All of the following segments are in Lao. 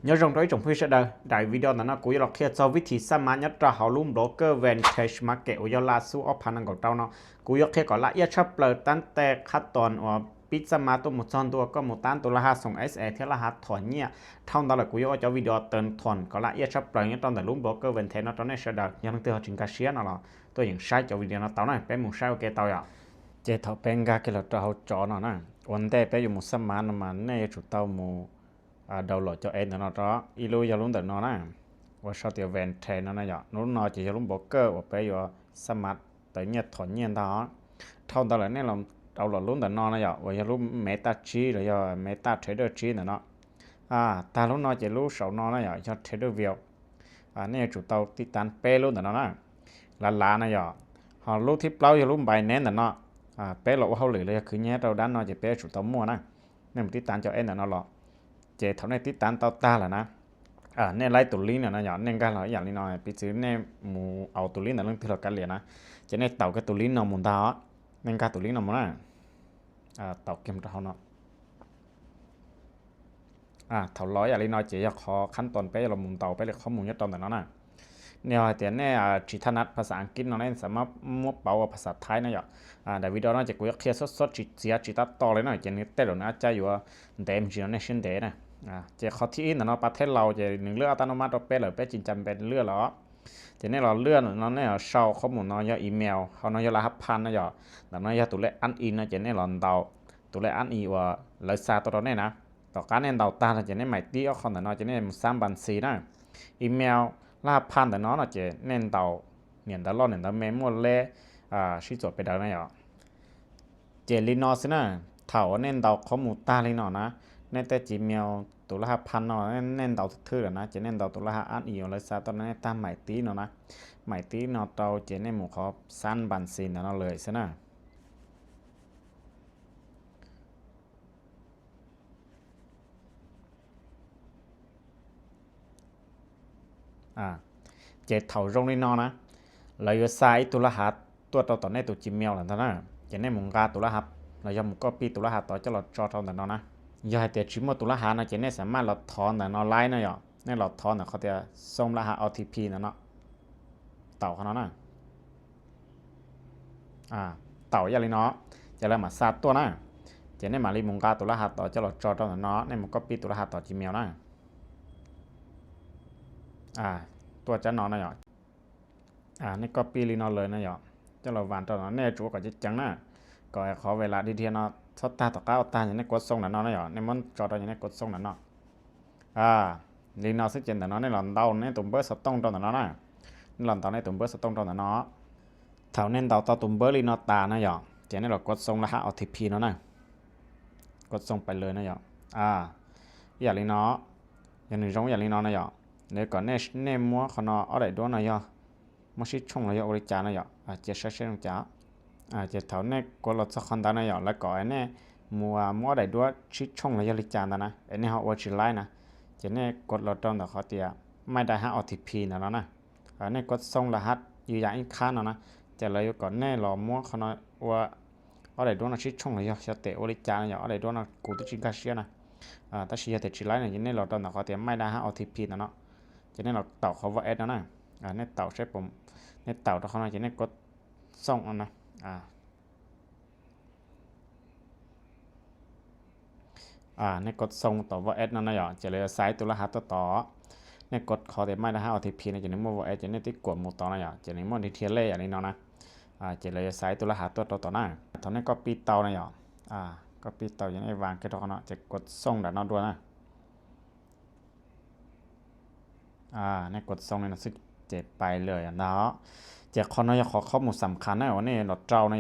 Nho zhong rau ih zhong phuih sha đaư, đai video ntau no kuv yuav los qhia txog vih thi xab mas nyob rau hauv lub broker Vantage Market uas yog Lazarus Auction no nkaus rau no. Kuv yuav qhia kom laj iab tshaj plaws ຕັ້ງແຕ່ khav ton uas pib xab mas tuaj mus txog ntua koj mus tab tus laj hav xoom SA thiab laj hav thom nyiaj. Dhau ntawd lawm kuv yuav ua cov video tawm thom kom laj iab tshaj plaws nyob rau ntawm lub broker Vantage no rau nej sawv daws, yog leej twg ho tsis nkag siab no los tuaj yeem saib cov video no tau na. Peb mus saib ua ke tau yom. Ces thaum peb nkag kiag los rau hauv tsov no na, ua ntej peb yuav mus xab mas no mas nej yuav tsum tau mus download cov app ntawm no rau, ib lub yog lub ntawm no na, uas sau tias Vantage no na yom. Lub no ces yog lub broker uas peb yuav xab mas tawm nyiaj thom nyiaj ntag. Dhau ntawd lawm nej los download lub ntawm no na yom, uas yog lub Meta tsib los yog Meta Trader tsib ntawm no. Tag lub no ces lub saum no na yom, yog TraderView. Nej yuav tsum tau tib tav peb lub ntawm no na, lav lav na yom. Ho lub thib plaub yog lub Binance ntawm no. Peb los ua hauj lwm los yog khwv nyiaj rau dab no ces peb yuav tsum tau muaj na. Nej mus tib tav cov app ntawm no los. Ces thaum nej tib tav tau tag lawm na, nej laib tus link ntawm no yom, nej nkag los ib yam li no, piv txwv nej mus au tus link ntawm leej twg los kav liam na. Ces nej taus kiag tus link no mus ntag, nej nkag tus link no mus na. Taus kiag mus rau hauv no. Thaum los ib yam li no ces yog qhov ຂັ້ນຕອນ peb yuav los mus ntaus peb li qhov mus nyob rau ntawm no na. Yog hais tias nej tsis tha nat phas xas ອັງກິດ no nej ສາມາດ muab pauv ua phas xas Thaib na yom. Đai video no ces kuv yuav qhia sốt sốt tsis txiav tsis tab tom li no ces nws tej zaum nws ua cas yuav ntev me ntsis no nej siab ntev na. Ces qhov thib ib ntawm no ປະເທດລາວ ces nws ເລືອກອັດຕະໂນມັດ rau peb lawm, peb tsis nca npe ntsis lia lawm. Ces nej los lia ntawm no nej los sau qhov mus no yog email, qhov no yog laj hav phan na yom. Ntawm no yog tus lej ant i no ces nej los ntaus tus lej ant i uas lawv xa tuaj rau nej na. Tom qab nej ntaus tag no ces nej maim tib ob qho ntawm no ces nej mus xab npas xis na. Email, laj hav phan ntawm no no ces nej ntaus niam ntawv loj niam ntawv me muaj lej sib txuam pes daws na yom. Ces li no xwb na, thaum uas nej ntaus qhov mus tag li no na, nej tej Gmail, tus laj hav phan no nej ntaus thwj thwj lawm na, ces nej ntaus tus laj hav ant i uas lawv xa tuaj rau nej tag maim tib no na. Maim tib no rau ces nej mus qhov xab npas xis ntawm no lawm xwb na. Ces thaum zoo li no na, lawv yuav xa ib tug laj hav tuaj rau tom nej tus Gmail lawm ntag na. Ces nej mus nqa tus laj hav los yog mus copy tus laj hav tod coj los tso rau ntawm no na. Yog hais tias tsis muaj tus laj hav no ces nej ສາມາດ los thov ntawm no laib na yom. Nej los thov ntawm qhov tias ສົ່ງລະຫັດ OTP ເນາະ, ເຕົາເຂົ້າເນາະ, ເຕົາຢ່າງນີ້ເນາະ, ຈະເລີ່ມມາສາດຕົວະນະ. ຈະເນມາລີມຸງກາ ໂຕລະຫັດຕໍ່ ຈະຫຼອດຈອດເນາະ, ເນມາກັອບປີ້ໂຕລະຫັດຕໍ່ Gmail ນະ. ຕົວະຈະເນາະເນາະ, ເນມາກັອບປີ້ລີເນາະເລີຍເນາະ, ຈະຫຼອດຫວານຕໍ່ເນາະ, ເນມາຈູກອນຈະຈັງນະ, ກໍຂໍເວລາດີໆເນາະ, ຊອດຕາຕໍ່ກ້າວຕາ ເນມາກົດສົ່ງນະເນາະ, ເນມາຈອດເນາະ, ເນມາກົດສົ່ງນະເນາະ. ອາ ລີເນາະ ເຊັ່ນກັນເນາະ, ເນມາເດົາເນມາຕົວເບີສະຕົງເນາະ, ເນມາເດົາເນມາຕົວເບີສະຕົງເນາະ. ເທົ່າເນມາເດົາຕໍ່ຕົວເບີລີເນາະຕາເນາະ, ຈະເນມາກົດສົ່ງລະຫັດ OTP ເນາະ, ກົດສົ່ງໄປເລີຍເນາະ. ອາ ຢ່າງນີ້ເນາະ, ຢ່າງນີ້ ຢ່າງນີ້ເນາະ, ແລ້ວກໍເນມາມົວເຂົ້າເນາະ, ເອົາໄດ້ດ້ວຍເນາະ. ມາຊິຊົງລະຍົກບໍລິຈານນະ, ອາ ຈະໃຊ້ເຊັ່ນກັນ. ອາ ຈະເທົ່າເນມາກົດລະສັກຄອນດານະ, ແລ້ວກໍເນມາມົວໄດ້ດ້ວຍຊິຊົງລະຍົກບໍລິຈານນະ, ເນມາເອົາໄວ້ຊິໄລນະ, ຈະເນມາກົດລະດອນດອກເຂົາເຕຍ ໄມ່ໄດ້ຫັກ OTP ນະເນາະ. ອາ ເນມາກົດສົ່ງລະຫັດ ຢືນຢັນອີກຄັ້ງເນາະ, ຈະລະຍົກກໍເນມາລໍມົວເຂົ້າເນາະ ວ່າ ເອົາໄດ້ດ້ວຍນະຊິຊົງລະຍົກເຂົາເຕຍບໍລິຈານນະ, ເອົາໄດ້ດ້ວຍນະກູຕິຈິງກາເຊຍນະ. ອາ ແຕ່ຊິເຮັດແຕ່ຊິໄລນະ, ຈະເນມາລໍດອນດອກເຂົາເຕຍ ໄມ່ໄດ້ຫັກ OTP ນະເນາະ. ຈະເນມາເຂົ້າເຂົ້າ Wallet ເນາະ, ເນມາເຕົາໃສ່ປຸ່ມ ເນມາເຕົາເຂົ້າເນາະ, ຈະເນມາກົດສົ່ງເອົານະ. ອາ ອາ ເນມາກົດສົ່ງຕໍ່ Wallet ເນາະ, ຈະເລີຍໃສ່ຕົວລະຫັດຕໍ່ຕໍ່, ເນມາກົດເຂົາເຕຍ ໄມ່ໄດ້ຫັກ OTP ນະ, ຈະເນມາ Wallet ຈະເນມາຕິດກວດໝູ່ຕໍ່ນະ, ຈະເນມາດີເທເລຍອັນນີ້ເນາະນະ. ອາ ຈະເລີຍໃສ່ຕົວລະຫັດຕໍ່ຕໍ່ນະ, ເທົ່າເນມາກັອບປີ້ເຕົານະ. ອາ ກັອບປີ້ເຕົາ ຈະເນມາວາງເກັບເຂົ້າເນາະ, ຈະກົດສົ່ງດານອກດ້ວຍນະ. ອາ ເນມາກົດສົ່ງເນາະ, ຈະໄປເລີຍເນາະ. ຈະຂໍເນາະ ຂໍຂໍ້ມູນສຳຄັນນະ, ວັນນີ້ລາວເຈົ້ານະ,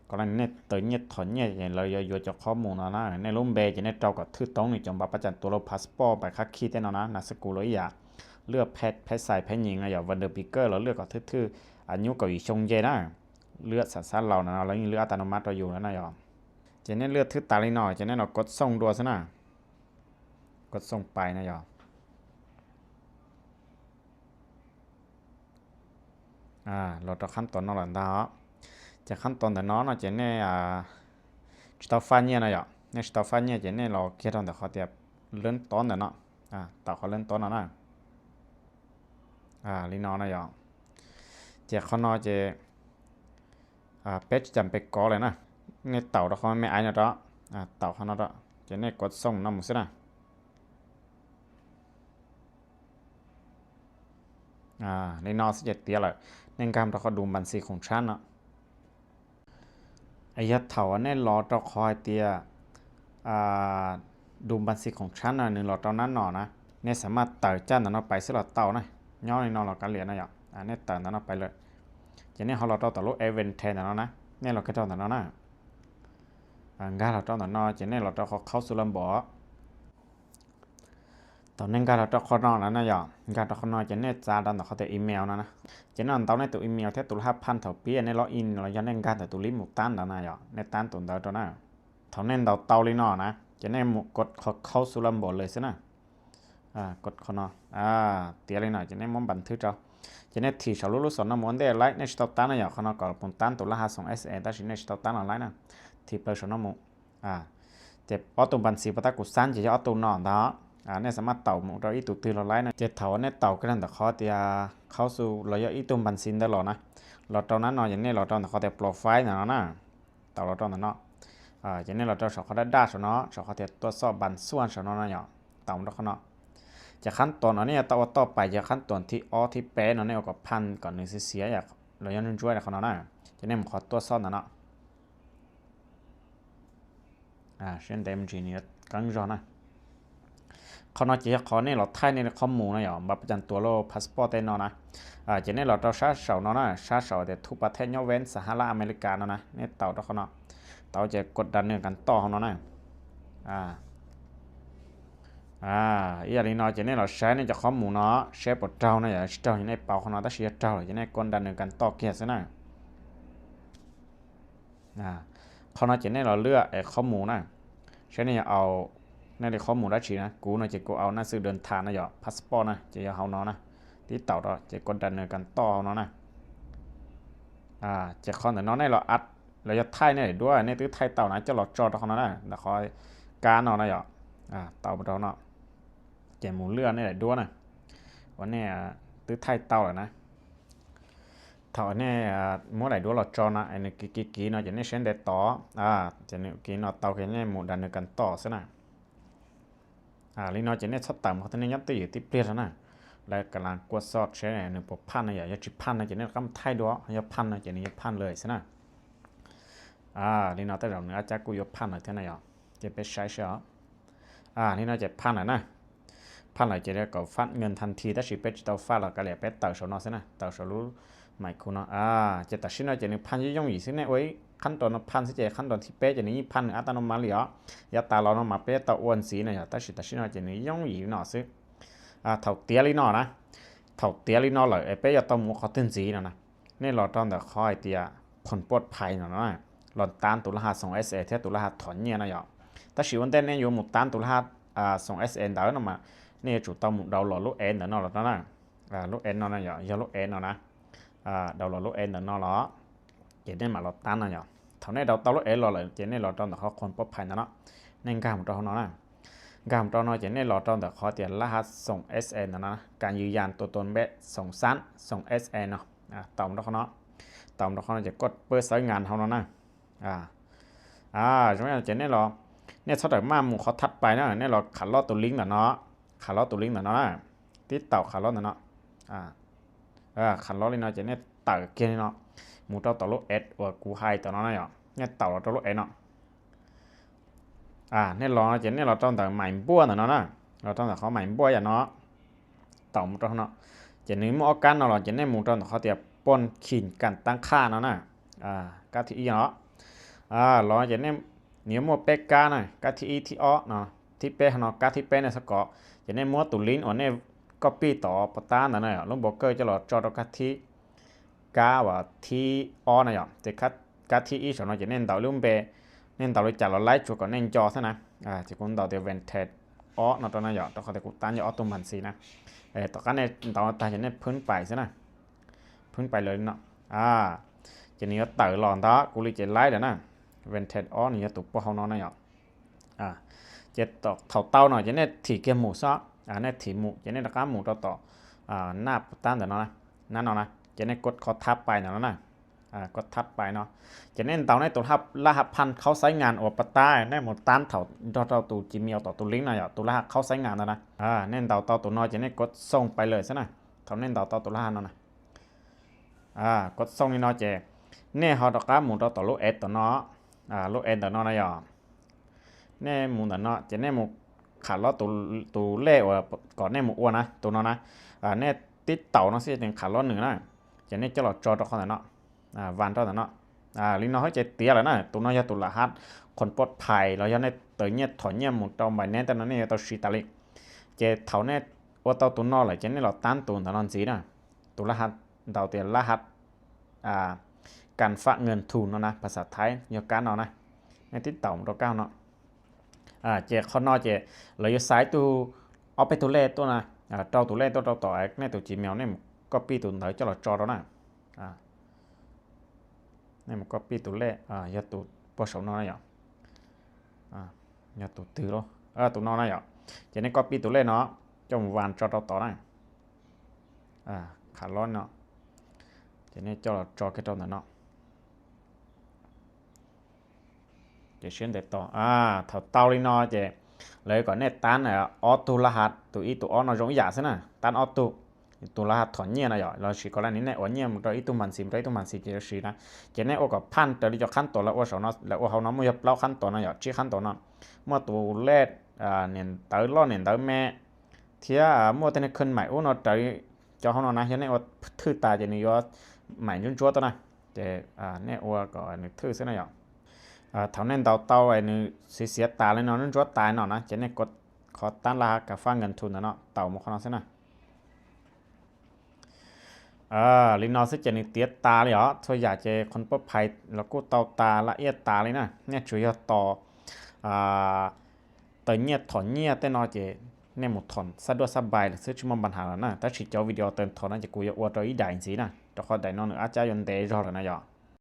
ກໍລະນີເຕີມເນຍຖອນເນຍ ແລ້ວຢວຍຈະຂໍ້ມູນເນາະ, ໃນລົງເບຈະເນມາເຈົ້າກໍຖືກຕ້ອງນີ້ ຈຳບັດປະຈຳຕົວ ລົງພາສປອດ ໃບຂັບຂີ່ແຕ່ເນາະ, ນາມສະກຸນ ໂລຍາ ເລືອກເພດ ເພດຊາຍ ເພດຍິງນະ, ວັນເດືອນປີເກີດ ແລ້ວເລືອກກໍຖືກ ອາຍຸ ກາວິຊົງເຢນະ, ເລືອກສັນຊາດລາວນະ, ແລ້ວເລືອກອັດຕະໂນມັດຢູ່ນະ. ຈະເນມາເລືອກຖືກຕາມນີ້ເນາະ, ຈະເນມາກົດສົ່ງດ່ວນຊະນະ. ກົດສົ່ງໄປນະ. ອາ ລໍຕໍ່ຂັ້ນຕອນເນາະ, ຫຼັງຈາກຂັ້ນຕອນແລ້ວເນາະ, ຈະເນມາ ອາ ຊິເຕົາຟ້າເນຍນະ, ເນມາຊິເຕົາຟ້າເນຍ, ຈະເນມາລໍເກັບເທົ່າໃດ ຂໍຕຽບເລີ່ມຕົ້ນແລ້ວເນາະ. ອາ ເຕົາເຂົ້າເລີ່ມຕົ້ນເອົານະ ອາ ລີ້ນໍນະຢອກ ເຈັບເຂົ້ານໍເຈັບ ອາ ເປັດຈຳເປັນກໍເລີຍນະ ເນັດເຕົາດອກຄອມເມັນແມ່ໄອນະເຕາະ ອາ ເຕົາເຂົ້ານໍເຕາະ ເຈັບເນັດກົດສົ່ງນໍໝູ່ຊະນະ ອາ ລີ້ນໍຊິເຈັບເຕຍເລີຍ ເນັດກາມດອກຄອມດູມບັນຊີຂອງຊັ້ນເນາະ ອາ ຢາກເຖົ້າອັນນີ້ລໍເຈົ້າຄອຍເຕຍ ອາ ດູມບັນຊີຂອງຊັ້ນໜ້ອຍໜຶ່ງ ລໍເຈົ້ານັ້ນໜໍ່ນະ ເນັດສາມາດເຕີຈ້ານຕານອກໄປຊິລໍເຕົານະ ຍ້ອນນີ້ນອນລໍການຫຼຽນນະຢອກ ອາ ເນັດເຕີຕານອກໄປເລີຍ ເຈັບເນັດເຮົາລໍເຕົາຕາລູກເອເວັນເທນຕານອນນະ ເນັດລໍແຄ່ເຕົາຕານອນນະ ອາ ການລໍເຕົາຕານອນ ເຈັບເນັດລໍເຕົາເຂົ້າສູ່ລຳບໍ ຕອນນີ້ການເອົາເຈົ້າຂອງນອກແລ້ວນະຢອກ ການເອົາຂອງນອກຈະເນັດຈາດອນເຂົ້າແຕ່ອີເມວນະນະ ຈະເນັດເອົາເຂົ້າໃນໂຕອີເມວແທ້ໂຕລະຫ້າພັນເທົ່າປີ ອັນນີ້ລັອກອິນ ແລ້ວຍັງເນັດການແຕ່ໂຕລີ້ໝູ່ຕັນດອນນະຢອກ ເນັດຕັນໂຕເດີໂຕນະ ເທົ່າເນັ້ນເຮົາເຕົາລີ້ນໍນະ ຈະເນັດໝູ່ກົດເຂົ້າສູ່ລຳບໍເລີຍຊະນະ ອາ ກົດຂອງນອກ ອາ ເຕຍລີ້ນໍ ຈະເນັດໝູ່ບັນທຶກເຈົ້າ ຈະເນັດຖີ່ເສົາລູກສອນນຳໝູ່ອັນເດໄລ ເນັດຊິເຕົາຕັນນະຢອກ ຂອງນອກກໍໝູ່ຕັນໂຕລະຫ້າສອງເອັສເອ ແຕ່ຊິເນັດຊິເຕົາຕັນອອນໄລນະ ຖີ່ເປີເສົານຳໝູ່ ອາ ເຈັບອອໂຕບັນຊີປະຕາກູຊັນ ຈະອອໂຕນອນດອກ ອາ ເນັດສາມາດເຕົາໝູ່ເຕົາອີກໂຕຕື່ນລະໄລນະ ເຈັບເຖົ້າເນັດເຕົາກະນັ້ນຕະຂໍເຕຍ ເຂົ້າສູ່ລະຍະອີກໂຕບັນຊີໄດ້ລະນະ ລະຕອນນັ້ນເນາະ ຈະເນັດລະຕອນຕະຂໍແຕ່ໂປຣໄຟລ໌ນະເນາະ ເຕົາລະຕອນນັ້ນເນາະ ອາ ຈະເນັດລະຕອນສອງຂໍໄດ້ດາຊະເນາະ ສອງຂໍແຕ່ຕົວສອບບັນສ່ວນຊະເນາະນະເນາະ ເຕົາດອກຂະເນາະ ຈະຂັ້ນຕອນອັນນີ້ຕໍ່ ຕໍ່ໄປຈະຂັ້ນຕອນທີອອກທີແປເນາະ ເນັດອອກກະພັນກ່ອນໜຶ່ງເສຍໆ ລະຍະໜຶ່ງຈວຍນະຂະເນາະນະ ຈະເນັດໝູ່ຂໍຕົວສອບນະເນາະ ອາ ເຊັ່ນເດີມຈີເນັດກັງຈອນນະ ເຂົານອກຈະຂໍເນັດລະໄທເນັດຂໍ້ມູນນະຢອກ ບັດປະຈຳຕົວ ແລະ ພາສປອດແຕ່ນອນນະ ອາ ຈະເນັດລະຕອນຊາເສົາເນາະນະ ຊາເສົາແຕ່ທຸກປະເທດ ຍົກເວັ້ນສະຫະລັດອາເມລິກາເນາະນະ ເນັດເຕົາດອກຂະເນາະ ເຕົາຈະກົດດັນເນີນການຕໍ່ເຮົາເນາະນະ ອາ ອາ ອີ່ຫຍັງນີ້ເນາະ ຈະເນັດລະແຊເນັດຈາກຂໍ້ມູນເນາະ ແຊໂປຣເຕົານະຢອກ ຊິເຕົາຢູ່ໃນເປົາຂອງເຮົາ ແຕ່ຊິເຕົາ ຈະເນັດກົດດັນເນີນການຕໍ່ເກຍຊະນະ ອາ ເຂົານອກຈະເນັດລະເລືອກ ເອີ ຂໍ້ມູນນະ ເຊັ່ນນີ້ເອົາ ໃນຂໍ້ມູນໄດ້ຊີ້ນະ ກູເນາະ ຈະກູເອົາໜັງສືເດີນທາງນະຢອກ ພາສປອດນະ ຈະເອົາເຮົາເນາະນະ ຕິດຕໍ່ ຈະກົດດັນເນີນການຕໍ່ເຮົາເນາະນະ ອາ ຈະຂໍເນີນເນາະ ໃນລະອັດ ລະຢະໄທເນັດດ້ວຍ ເນັດຕື້ໄທເຕົານະ ຈະລອຈອດເຮົາເນາະນະ ລະຄອຍການເນາະນະຢອກ ອາ ເຕົາບໍ່ເນາະ ແກໝູເລືອກນີ້ໄດ້ດ້ວຍນະ ວັນນີ້ ອາ ຕື້ໄທເຕົາແລ້ວນະ ເທົ່າອັນນີ້ ອາ ໝູໄດ້ດ້ວຍລະຈອນນະ ອັນນີ້ກີໆໆເນາະ ຈະເນັດເຊັ່ນໃດຕໍ່ ອາ ຈະເນັດກີເນາະ ເຕົາແຄ່ນີ້ໝູດັນເນີນການຕໍ່ຊະນະ ອາ ລີ້ນໍ ຈະເນັດຊອດຕາມເຂົາເນາະ ຍັບຕີຢູ່ທີ່ປ່ຽນແລ້ວນະ ແລະ ກຳລັງກວດສອບເຊັ່ນໜຶ່ງໂປຣພັນນະ ຢາກ ຢາກຊິພັນນະ ຈະເນັດຄຳໄທດ້ວຍ ຢາກພັນນະ ຈະເນັດຢາກພັນເລີຍຊະນະ ອາ ລີ້ນໍ ແຕ່ດອກໜຶ່ງອາຈາກູຢອກພັນນະ ເທື່ອນະຢອກ ຈະໄປໃຊ້ເຊາະ ອາ ນີ້ເນາະ ຈະພັນແລ້ວນະ ພັນແລ້ວຈະໄດ້ກໍຟັດເງິນທັນທີ ແຕ່ຊິເປັດຈະຕ້ອງຟັດແລ້ວກໍແລ້ວແປດເຕົາຊະເນາະ ຊະນະ ເຕົາຊະລູໃໝ່ຄູເນາະ ອາ ຈະຕັດສິນເນາະ ຈະໜຶ່ງພັນ ຍ້ອງອີກຊິແນ່ ໂອ້ຍ ຂັ້ນຕອນພັນຊິເຈັດ ຂັ້ນຕອນທີແປດຈະໜຶ່ງພັນ ອັດຕະໂນມັດເລີຍ ຢ່າຕາລອນອອກມາເປັດເຕົາອ້ວນຊິນະ ແຕ່ຊິຕັດສິນເນາະ ຈະໜຶ່ງຍ້ອງອີກເນາະ ຊຶ ອາ ເຖົ້າເຕຍລີ້ນໍນະ ເຖົ້າເຕຍລີ້ນໍເລີຍ ເປັດຢ່າຕ້ອງໝູຂໍຕື່ນຊິນະນະ ເນັດລອຕອນແຕ່ຄອຍເຕຍ ຜົນປອດໄພນະນະ ລອນຕານຕຸລາຫາສອງເອັສເອ ເທດຕຸລາຫາຖອນເຍນະຢອກ ຕາຊິວັນເຕັນເນຍຢູ່ໝູຕານຕຸລາຫາ ອາ ສອງເອັສເອ ເດີນອກມາ ເນຍຈູເຕົາໝູດາວໂຫຼດລູກເອັນເດີນອກລະນະ ອາ ລູກເອັນນອກນະຢອກ ຢອກລູກເອັນນອກນະ ອາ ດາວໂຫຼດລູກເອັນເດີນອກລະ ເຈເນຍມາລອນຕານນະຢອກ ເທົ່າເນຍດາວເຕົາລູກເອັນລະເລີຍ ເຈເນຍລອຕອນແຕ່ຄອຍຄົນປອດໄພນະເນາະ ເນຍກາມຕອນເນາະນະ ກາມຕອນເນາະ ເຈເນຍລອຕອນແຕ່ຄອຍເຕຍລະຫັດສອງເອັສເອ ນະນະ ການຢືນຢັນຕົວຕົນແບບສອງຊັ້ນ ສອງເອັສເອ ເນາະ ອາ ຕອມດອກເນາະ ຕອມດອກເນາະ ຈະກົດເປີດໃຊ້ງານເຮົາເນາະນະ ອາ ອາ ຈະແມ່ນເຈເນຍລອ ເນຍຊອດມາໝູ່ຂໍ້ຖັດໄປນະ ເນຍລອຄາລອດໂຕລິງນະເນາະ ຄາລອດໂຕລິງນະເນາະ ຕິດເຕົາຄາລອດນະເນາະ ອາ ເອີ ຄາລອດລີ້ນໍ ເຈເນຍເຕົາເກນເນາະ ໝູເຕົາໂຕລູກເອັດ ໂອ ກູໄຮໂຕເນາະນະ ເນຍເຕົາໂຕລູກເອັດເນາະ ອາ ເນຍລອ ເຈເນຍລອຕອນແຕ່ໄໝບົວນະເນາະ ລອຕອນແຕ່ເຂົາໄໝບົວຢາເນາະ ເຕົາໝູເນາະ ເຈເນຍໝູອອກກັນເນາະ ເຈເນຍໝູຕອນເຂົາເຕຍປ່ອນຂີນກັນຕັ້ງຄ່າເນາະນະ ອາ ກາທີອີເນາະ ອາ ລອ ເຈເນຍ ເນຍໝູເປັກການະ ກາທີອີທີອອກເນາະ ທີ່ເປເນາະ ກາທີ່ເປເນຍສະເກາະ ຈະເນຍມົວຕູລິນ ອອເນຍກັອບປີ້ຕໍ່ປະຕານນະ ລົງໂບເກີຈະຫຼອດຈອດອອກກາທີ່ ກາວ່າທີ່ອອນນະ ຈະກາ ກາທີ່ອີສອນເນາະ ຈະເນຍເດົາລຸມເບ ເນຍເດົາລຸຈາລອໄລຈົວກໍເນຍຈໍຊະນະ ອາ ຈະກຸນເດົາແຕ່ເວັນເທັດອອກເນາະ ຕອນນັ້ນຢອກ ຕອນເຂົາແຕ່ກູຕານຢອກອອກຕົມພັນຊີນະ ເອີ ຕອນກັນເນຍເດົາຕາຈະເນຍພື້ນໄປຊະນະ ພື້ນໄປເລີຍເນາະ ອາ ຈະເນຍເຕີຫຼອນຕາກູລີເຈໄລເດີນະ ເວັນເທັດອອກນີ້ຕົວພວກເຮົາເນາະນະຢອກ ອາ ເຈັດຕອກເຖົ້າເຕົ້າເນາະ ຈະເນັດຖີ່ເກຍໝູຊະ ອາ ແນບຖີ່ໝູ່ ເຈົ້າເນາະ ລະກະໝູ່ຕໍ່ ຕໍ່ ອາ ໜ້າທາງເດີເນາະ ນັ້ນເນາະນະ ເຈົ້າເນາະ ກົດຂໍຖັດໄປເນາະນະ ອາ ກົດຖັດໄປເນາະ ເຈົ້າເນາະ ເຂົ້າໃນໂຕລະຫັດ ລະຫັດຜ່ານເຂົ້າໃຊ້ງານ ອອກປະຕາ ແນບໝູ່ຕາມເທົ່າ ເທົ່າ ເທົ່າໂຕຈີເມວ ຕໍ່ໂຕລິ້ງນະ ໂຕລະຫັດເຂົ້າໃຊ້ງານນະ ອາ ແນບເຂົ້າຕໍ່ໂຕເນາະ ເຈົ້າເນາະ ກົດສົ່ງໄປເລີຍຊະນະ ເຂົ້າແນບເຂົ້າຕໍ່ໂຕລະຫັດເນາະນະ ອາ ກົດສົ່ງນີ້ເນາະ ເຈົ້າເນາະ ເຮົາລະກະໝູ່ຕໍ່ ຕໍ່ລູກແອັດໂຕເນາະ ອາ ລູກແອັດໂຕເນາະນະ ເຈົ້າເນາະ ແນບໝູ່ເນາະ ເຈົ້າເນາະ ແນບໝູ່ ຂາເລາະໂຕ ໂຕແລກ ເອີ ກ່ອນແນບໝູ່ອວນນະ ໂຕເນາະນະ ອາ ແນບຕິດເຕົາເນາະ ຊິເປັນຂາເລາະໜຶ່ງນະ ເຈົ້າເນາະ ແນບຈະລອດຈໍຕໍ່ເຂົ້າເນາະ ອາ ວາງຕໍ່ເນາະ ອາ ລີເນາະ ເຮົາຈະເຕຍແລ້ວນະ ໂຕເນາະ ຢ່າໂຕລະຫັດຄວາມປອດໄພ ແລ້ວຢ່າໃນເຕີຍງຽດຖອນງຽດໝູ່ເຕົາໃບແນບ ແຕ່ເນາະ ນີ້ເຕົາຊີຕາລິ ເຈົ້າເນາະ ເຂົ້າແນບ ໂອ ເຕົາໂຕເນາະ ແລ້ວເຈົ້າເນາະ ເຂົ້າຕາມໂຕເນາະ ຫັ້ນຊີ້ນະ ໂຕລະຫັດ ເຮົາເອີ້ນລະຫັດ ອາ ການຝາກເງິນທຶນເນາະນະ ພາສາໄທ ຢ່າການເນາະນະ ໃນຕິດເຕົາໂຕເກົ່າເນາະ ອາ ເຈົ້າເນາະ ເຂົ້າເນາະ ເຈົ້າເນາະ ແລ້ວຢູ່ຊ້າຍໂຕ ອອກໄປໂຕແລກໂຕນະ ອາ ຕໍ່ໂຕແລກໂຕ ຕໍ່ ຕໍ່ແອັດໃນໂຕຈີເມວ ແນບໝູ່ກັອບປີ້ໂຕເດີ ຈະລອດຈໍໂຕນະ ອາ ແນບໝູ່ກັອບປີ້ໂຕແລກ ອາ ຢ່າໂຕ ປະສົມເນາະ ເຈົ້າ ອາ ຢ່າໂຕຖືໂລ ເອີ ໂຕເນາະນະ ເຈົ້າເນາະ ເຈົ້າເນາະ ກັອບປີ້ໂຕແລກເນາະ ຈະວາງຈໍຕໍ່ ຕໍ່ນະ ອາ ຂາເລາະເນາະ ເຈົ້າເນາະ ຈະລອດຈໍແຄ່ໂຕນັ້ນເນາະ ເຈົ້າເນາະ ເຂົ້າຕໍ່ ອາ ເຂົ້າເຕົາລີເນາະ ເຈົ້າເນາະ ແລ້ວກໍແນບຕາມ ອາ ອອກໂຕລະຫັດ ໂຕອີ່ໂຕອອກເນາະ ຍົກຕົວຢ່າງຊະນະ ຕາມອອກໂຕ ໂຕລະຫັດຖອນງຽດນະ ເຈົ້າເນາະ ແລ້ວຊີກໍໄດ້ນີ້ ແນບອອກງຽດ ໂຕອີ່ໂຕມັນຊີ ໂຕອີ່ໂຕມັນຊີ ເຈົ້າເນາະ ຊີ້ນະ ເຈົ້າເນາະ ແນບອອກກັບຜ່ານ ເຕີຍຈະຂັ້ນຕອນລະອວດເສົາເນາະ ລະອວດເຮົາເນາະ ໝົດລະເກົ້າຂັ້ນຕອນເນາະ ເຈົ້າເນາະ ສິບຂັ້ນຕອນເນາະ ໝົດໂຕແລກ ອາ ແໜ້ນເຕີ ລອດແໜ້ນເຕີແມ່ ເທື່ອ ອາ ໝົດແຕ່ໃນເຄື່ອນໄໝໂອເນາະ ເຕີ ເຈົ້າເຮົາເນາະນະ ຢ່າແນບອອກຖືກຕາ ເຈົ້າເນາະ ໄໝຍົວນຈົວໂຕນະ ເຈົ້າ ອາ ແນບອອກກໍອັນນີ້ຖືກຊະນະ ເຈົ້າເນາະ ອາ ເທົ່າແນບເຕົາ ເຕົາອັນນີ້ເສຍຕາເລີຍເນາະ ຍົວນຈົວຕາຍເນາະນະ ເຈົ້າເນາະ ແນບກົດ ຂໍຕັ້ງລະຫັດການຝາກເງິນທຶນນະເນາະ ເຕົາໝົດເນາະຊະນະ ເອີ ລີເນາະ ຊິເຈົ້າເນາະ ເຕຍຕາເລີຍເນາະ ໂຕຢ່າງເຈົ້າ ຄວາມປອດໄພ ລະກະເຕົາຕາ ລະອຽດຕາເລີຍນະ ແນບຈຸດຍອດຕໍ່ ອາ ເຕີຍງຽດຖອນງຽດແຕ່ເນາະ ເຈົ້າເນາະ ແນບໝູ່ຖອນສະດວກສະບາຍ ລະຊິບໍ່ມີບັນຫາແລ້ວນະ ແຕ່ຊິເຈາະວິດີໂອເຕີມຖອນນະ ເຈົ້າ ກູຢາກອວດເຈົ້າອີ່ໃດຈັ່ງຊີ້ນະ ເຈົ້າເຂົ້າໃຈເນາະ ອາຈານຍົນເດຈອລະນະ ເຈົ້າ